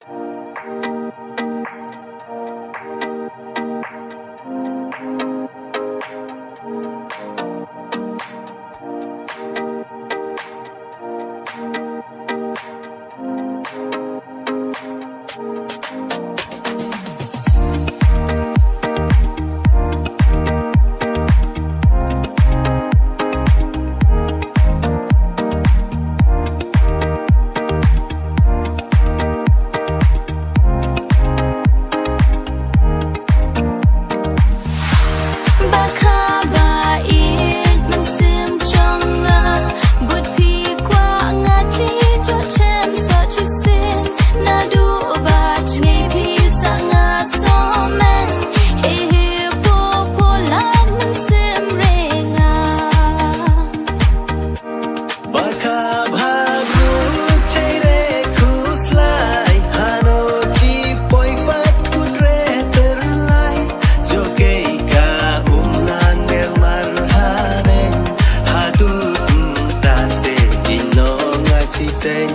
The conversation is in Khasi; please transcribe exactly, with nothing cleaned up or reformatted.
Ba kha ba ïeit mynsiem jong nga, bad phi kwah nga ji jot chem sot shisien. Naduh ba jngi phi sah nga sumeng, hi hi pu pu lait mynsiem re nga. Ba kha ba kut jai re khuslai, hano ji poi pat kut re tyrlai. Jokei ka um lan ner mar haneng, haduh mynta te ino nga ji teng.